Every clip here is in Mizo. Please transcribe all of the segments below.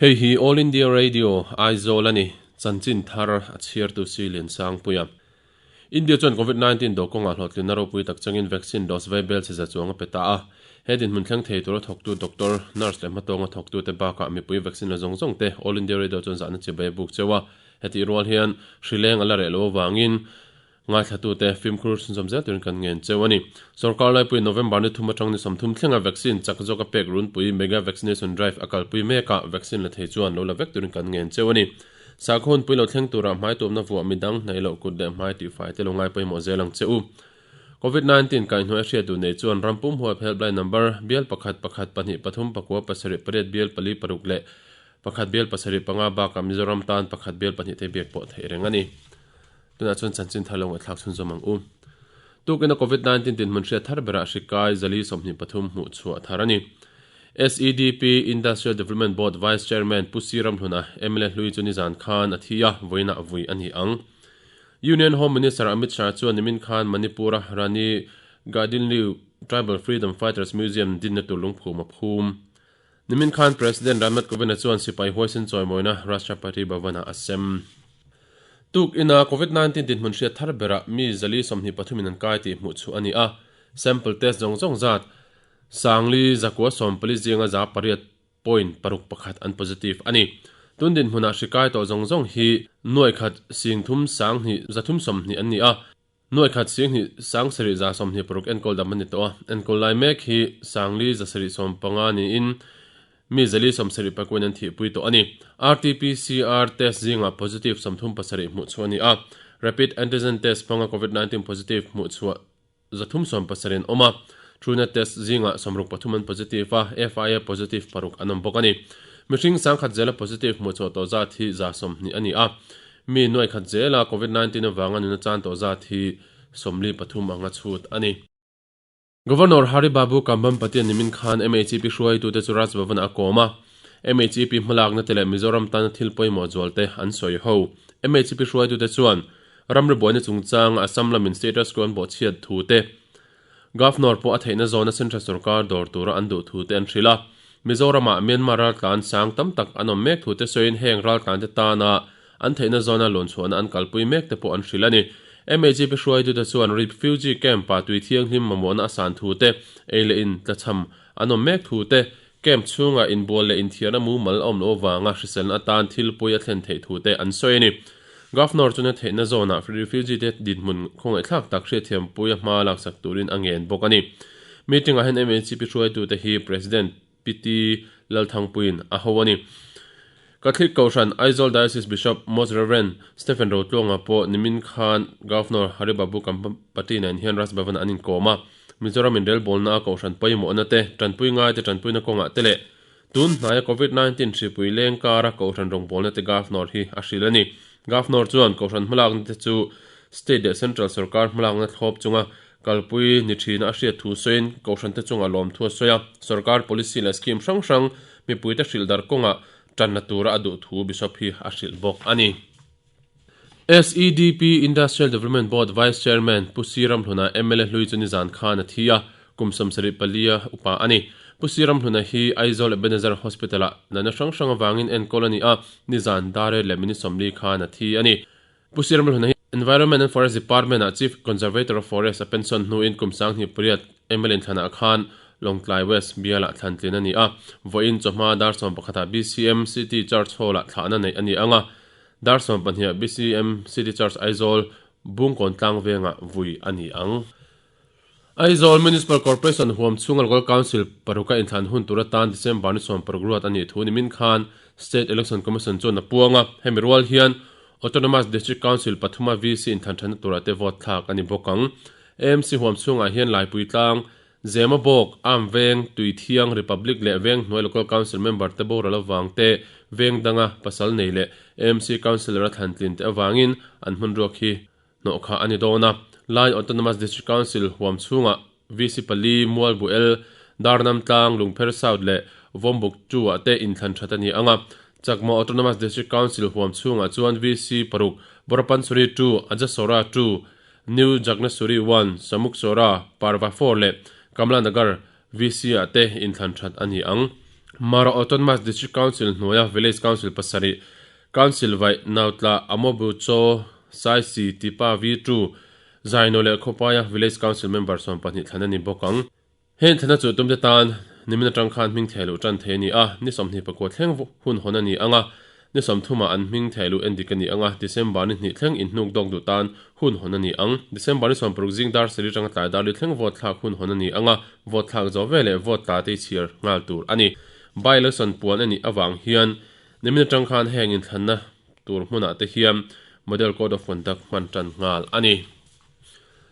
Hei hi All India Radio, Aizawl a ni. Chanchin thar a chhiartu si Liansangpuia. India chuan Covid 19 do kawngah hlawhtlinna ropui tak changin vaccine dose vai bel chhe za chuang a pe ta a. He dinhmun thleng thei tura thawktu doctor, nurse leh hmatawnga thawktute bakah mipui vaccine la zawng zawng te All India Radio chuan zahna chibai a buk cheu a. Hetih rual hian hrileng a la reh loh avangin Ngaithlatute fimkhur chhunzawm zel turin kan ngen cheu a ni. Sorkar laipuiin November ni thum atang ni 30 thlenga vaccine chak zawka pek runpui Mega Vaccination Drive a kalpui mek a, vaccine la thei chuan lo la vek turin kan ngen cheu a ni. Sakhaw hunpui lo thleng turah hmai tuamna vuah midang hnaih loh kut leh hmai tihfai te lo ngai pawimawh zel ang che u. Covid 19 kaihhnuai a hriat duh nei chuan ram pum huap helpline number bial pakhat pakhat pahnih pathum pakua pasarih pariat bial pali paruk leh pakhat bial pasarih panga bakah Mizoram tan pakhat bial pahnih te biak pawh theih reng a ni. Tunah chuan chanchin thar lo ngaihthlak chhunzawm ang u. Tukina Covid 19 dinhmun hriat thar berah hri kai zali 23 hmuh chhuah thar a ni. SEDP Industrial Development Board Vice Chairman Pu Si Ramhluna mla hlui chu nizan khan a thi a, vawiinah vui a ni ang. Union Home Minister Amit Shah chuan nimin khan Manipur-a Rani Gaidinliu Tribal Freedom Fighters Museum dinna tur lungphum a phum. Nimin khan President Ramnath Kovind-a chuan sipai huaisen chawimawina Rashtrapati Bhavan-ah a sem. Tuk ina Covid 19 dinhmun hriat thar berah mi zali 23 in an kai tih hmuh chhuah a ni a, sample test zawng zawng zat sangli zakua 14 zinga za pariat point paruk pakhat an positive a ni. Tun dinhmunah hri kai tawh zawng zawng hi nuai khat sing thum sang hnih zathum 20 an ni a, Nuai khat sing hnih sang sarih za 26 enkawl dam a ni tawh a, enkawl lai mek hi sangli za sarih 15 niin mi zali 70 pakuin an thihpui tawh a ni. RT-PCR test zingah positive 37 hmuh chhuah a ni a, rapid antigen test hmanga Covid 19 positive hmuh chhuah 370 an awm a, Truenat test zingah 63 an positive a, FIA positive paruk an awm bawk a ni. Mihring sangkhat zela positive hmuh chhuah tawh zat hi za 20 a ni a, Mi nuai khat zela Covid 19 avanga nuna chan tawh zat hi 43 anga chhut a ni. Governor Hari Babu Kambhampati nimin khan MHEP hruaitute chu Raj Bhavan-ah a kawm a, MHEP hmalakna te leh Mizoram tana thil pawimawh zual te an sawi ho. MHEP hruaitute chuan ramri buaina chungchanga Assam lamin status quo an bawhchhiat thu te, Governor pawh a theihna zawna Central sorkar dawr tura an duh thu te an hrilh a. Mizoramah Myanmar raltlan sang tam tak an awm mek thu te sawiin heng raltlan te tana an theihna zawna lawn chhuahna an kalpui mek te pawh an hrilh a ni. MAGP hruaitute chuan refugee camp-ah tui thianghlim mamawhna a san thu te, ei leh in tlachham an awm mek thu te, camp chhungah inbual leh inthiarna mumal a awm loh avanga hriselna atan thil pawi a thlen theih thu te an sawi a ni. Governor chuan a theihna zawnah refugee te dinhmun khawngaihthlak tak hriatthiampui a hma laksak turin a ngen bawk a ni. Meeting-ah hian MHCP hruaitute hi President PT Lalthangpuiin a ho a ni. Catholic Kohhran Aizawl Diocese Bishop Most Rev. Stephen Rotluanga pawh nimin khan Governor Hari Babu Kampati nen hian Raj Bhavan-ah an inkawm a. Mizoram inrelbawlna a Kohhran pawimawhna te, tanpui ngaite tanpuina kawngah te leh Tun hnaia Covid 19 hripui leng kara Kohhran rawngbawlna te Governor hi a hrilh a ni. Governor chuan Kohhran hmalakna te chu State leh Central sorkar hmalakna thlawp chunga kalpui ni thina a hriat thu sawiin Kohhran te chungah lawmthu a sawi a, sorkar policy leh scheme hrang hrang mipuite hrilh darh kawngah tanna tura a duh thu Bishop hi a hrilh bawk a ni. SEDP Industrial Development Board Vice Chairman Pu Si Ramhluna mla hlui chu nizan khan a thi a, kum 74 a upa a ni. Pu Si Ramhluna hi Aizawl Ebenezer Hospital-ah natna hrang hrang avangin enkawl a ni a, nizan dar riat leh minute 40 khan a thi a ni. Pu Si Ramhluna hi Environment and Forest Department-ah Chief Conservator of Forest a pension hnuin kum 28 mla inthlanah khan Lawngtlai West bialah thlantlin a ni a, vawiin chawhma dar 11 ah BCM City Church Hall-ah thlahna neih a ni ang a, Dar 12 ah BCM City Church Aizawl Bungkawn tlang vengah vui a ni ang. Aizawl Municipal Corporation huam chhunga Local Council paruka inthlan hun tur atan December ni 60 ruat a nih thu nimin khan State Election Commission chuan a puang a, hemi rual hian Autonomous District Council pathuma VC inthlan thanna turah te vote thlak a ni bawk ang. AMC huam chhungah hian Laipui tlang Zema bawk, Am Veng, Tuithiang, Republic leh Veng hnuai Local Council member te boral avang te, Veng danga pasal nei leh AMC Councillor a thlantlin te avangin an hmunruak hi hnawh khah a ni dawn a. Lai Autonomous District Council huam chhungah VC pali, Mualbuel, Darnam Tlang, Lungpher South leh Vawmbuk 2 ah te inthlan that a ni ang a. Chakma Autonomous District Council huam chhungah chuan VC paruk, Borapansuri 2, Ajasora 2, New Jagnasuri 1, Samuksora, Parva 4 leh Kamla Nagar VC ah te inthlan that a ni ang. Mara Autonomous District Council hnuaia Village Council pasarih, Council vaih, Nautla, Amobu, Chaw, Saisi, Tipa, V2, Zaino leh Khawpaia Village Council member 12 thlan a ni bawk ang. Heng thlana chu tumte tan nimin atang khan hming theh luh tan thei a ni a, ni 29 thleng hun hawn a ni ang a, ni 30 ah an hming theh luh endik a ni ang a, December ni hnih thleng inhnuk dawk duh tan hun hawn a ni ang. December ni 60 zing dar sarih atanga tlai dar li thleng vote thlak hun hawn a ni ang a, vote thlak zawh veleh vote tla te chhiar nghal tur a ni. By-election puan a nih avang hian nimin atang khan heng inthlanna tur hmunah te hian Model Code of Conduct hman tan nghal a ni.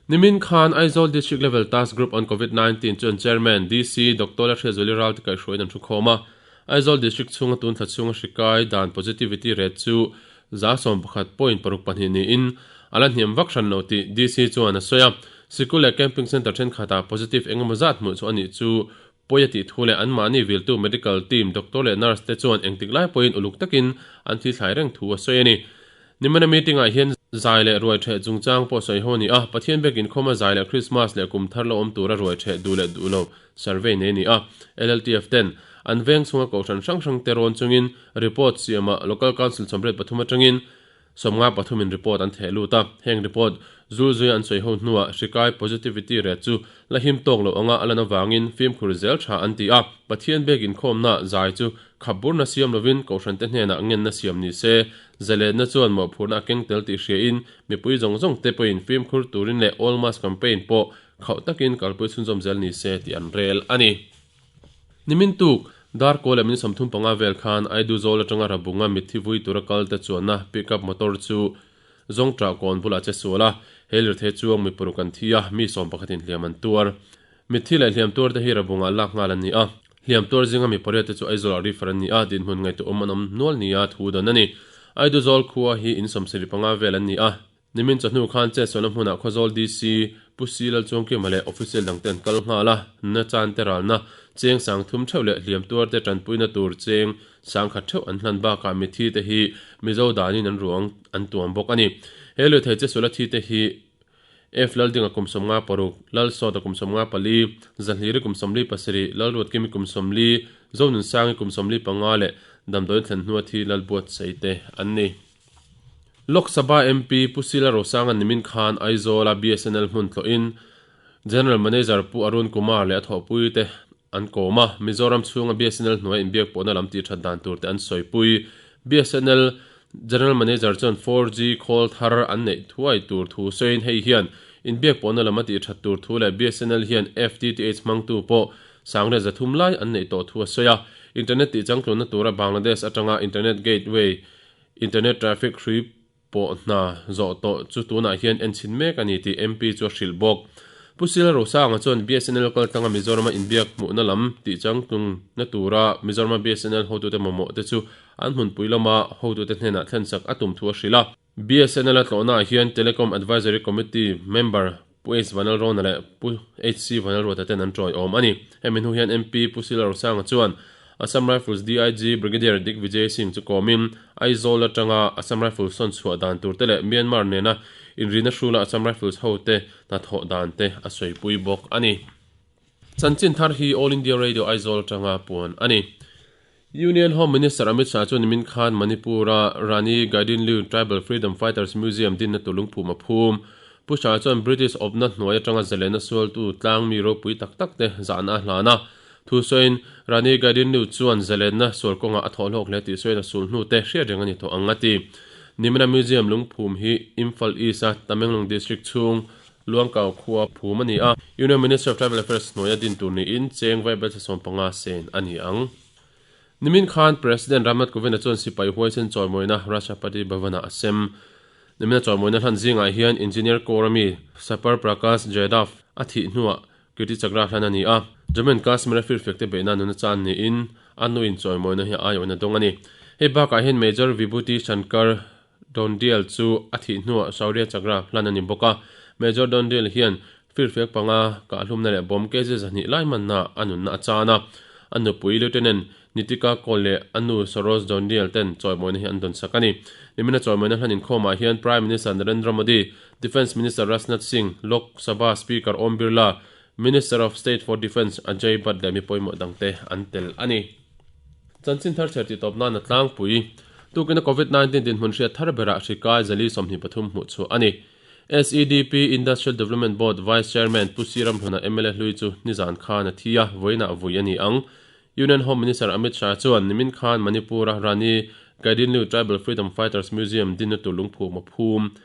Nimin khan Aizawl District Level Task Group on Covid 19 chuan Chairman, DC, Doctor Lalhriatzuali Ralte kaihhruaiin an thukhawm a. Aizawl District chhunga tun thla chhunga hri kai dan positivity rate chu 11 point paruk pahnih niin a la hniam vak hran lo tih DC chuan a sawi a. Sikul leh Camping Centre thenkhatah positive engemaw zat hmuh chu a nih chu pawi a tih thu leh anmahni viltu medical team doctor leh nurse te chuan engtik lai pawhin uluk takin an thil thlai reng thu a sawi a ni. Nimana meeting ah hian zai leh ruai theh chungchang pawh sawi ho a ni a, Pathian biakin khawma zai leh Krismas leh kum thar lo awm tura ruai theh duh leh duh lo survey nei a ni a. LLTF ten an veng chhunga kohhran hrang hrang te rawn chungin report siama Local Council 83 atangin 53 in report an theh lut a, heng report zul zuia an sawi ho hnuah hrikai positivity rate chu la him tawk loh anga a lan avangin fimkhur zel tha an ti a, Pathian bek inkhawmna zai chu khap burna siam lovin Kohhrante hnenah ngenna siam ni se, zalenna chuan mawhphurhna a keng tel tih hriain mipui zawng zawng te pawhin fimkhur turin leh All Mask Campaign pawh khauh takin kalpui chhunzawm zel ni se tih an rel a ni. Nimin tuk, dar kawl leh min 35 vel khan Aidu zawl atanga Rabunga mitthi vui tura kal te chuanna pickup motor chu Zawngṭah kawn bulah che sual a, he lirthei chuang mi paruk an thi a, mi 11 in hliam an tuar. Mitthi leh hliam tuar te hi Rabunga lak nghal an ni a, hliam tuar zinga mi pariat te chu Aizawlah refer an ni a, dinhmun ngaihtuahawm an awm nual nia thu dawn a ni. Aidu zawl khua hi in 75 vel an ni a, Nimin chawhnu khan Chetsualna hmunah Khawzawl DC Pu Si Lalchuangkima leh official dangte an kal nghal a, nuna chan te ralna cheng 3000 theuh leh hliam tuar te tanpuina tur cheng 10,000 theuh an hlan bakah mithi te hi Mizo danin an ruang an tuam bawk a ni. He lirthei Chetsuala thi te hi F Laldinga kum 56, Lalsawta kum 54, Zahliri kum 47, Lalruatkimi kum 40, Zonunsangi kum 45 leh damdawiin thlen hnua thi Lalbuatsaite an ni. Lok Sabha MP Pu Sila Rosanga nimin khan Aizawl-a bsnl hmun tlawhin General Manager Pu Arun Kumar leh a thawhpuite an kawm a, Mizoram chhunga bsnl hnuaia inbiak pawhna lam tih that dan tur te an sawipui. Bsnl General Manager chuan 4G khawl thar an neih thuai tur thu sawiin hei hian inbiak pawhna lam a tih that tur thu leh bsnl hian FTTH hmangtu pawh 300,000 lai an neih tawh thu a sawi a. Internet tih changtlunna tura Bangladesh atanga Internet Gateway Internet traffic hrui pawh hna zawh tawh chu tunah hian en chhin mek a ni tih MP chu a hrilh bawk. Pu Sila Rosanga chuan bsnl kaltlanga Mizorama inbiak hmuhna lam tih changtlungna tura Mizorama bsnl hotute mamawh te chu an hmunpui lama hotute hnenah thlensak a tum thu a hrilh a. Bsnl a tlawhnaah hian Telecom Advisory Committee member Pu H Vanlalrawna leh Pu HC Vanlalruata ten an tawiawm a ni. Hemi hnu hian MP Pu Sila Rosanga chuan Assam Rifles DIG Brigadier Digvijay Singh chu kawmin Aizawl atanga Assam Rifles sawn chhuah dan tur te leh Myanmar nena inrina hrula Assam Rifles hote hnathawh dan te a sawipui bawk a ni. Chanchin thar hi All India Radio Aizawl atanga puan a ni. Union Home Minister Amit Shah chuan nimin khan Manipur-a Rani Gaidinliu Tribal Freedom Fighters Museum dinna tur lungphum a phum. Pu Shah chuan British awpna hnuai atanga zalenna sualtu tlang mi ropui tak tak te zahna a hlan a. Thu sawiin, Rani Gaidinliu chuan zalenna sual kawngah a thawh hlawk hle tih sawiin a sul hnu te hriat reng a ni tawh ang a ti. Nimina museum lungphum hi Imphal East-a Tamenglong District chhung Luangkau khua phum a ni a, Union Ministry of Tribal Affairs hnuaia din tur niin cheng vaibelchhe 15 sen a ni ang. Nimin khan President Ramnath Kovind-a chuan sipai huaisen chawimawina Rashtrapati Bhavan-ah a sem. Nimina chawimawina hlan zingah hian Engineer Corps-a mi Sapar Prakash Jadav a thih hnuah Kirti Chakra hlan a ni a, Jammu and Kashmir-a firfiak te beihna nuna chan niin a nuin chawimawina hi a aiawhna dawng a ni. Hei bakah hian Major Vibhuti Shankar Dondiel chu a thih hnuah Shaurya Chakra hlan a ni bawk a, Major Dondiel hian firfiak panga kahhlumna leh bomb kg 200 lai manna a nunna a chan a, a nupui Lieutenant Nitika Kaul leh a nu Saroj Dondiel ten chawimawina hi an dawnsak a ni. Nimina chawimawina hlan inkhawmah hian Prime Minister Narendra Modi, Defence Minister Rajnath Singh, Lok Sabha Speaker Om Birla, Minister of State for Defence Ajay Bhatt leh mi pawimawh dangte an tel a ni. Chanchin thar chher tih tawp nan a tlangpui. Tukina Covid 19 dinhmun hriat thar berah hri kai zali 23 hmuh chhuah a ni. SEDP Industrial Development Board Vice Chairman Pu Si Ramhluna mla hlui chu nizan khan a thi a, vawiinah vui a ni ang. Union Home Minister Amit Shah chuan nimin khan Manipur-a Rani Gaidinliu Tribal Freedom Fighters Museum dinna tur lungphum a phum.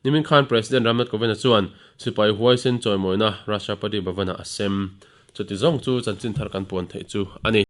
Nimin khan President Ramnath Kovind-a chuan sipai huaisen chawimawina Rashtrapati Bhavan-ah a sem. Chuti zawng chu chanchin thar kan puan theih chu a ni.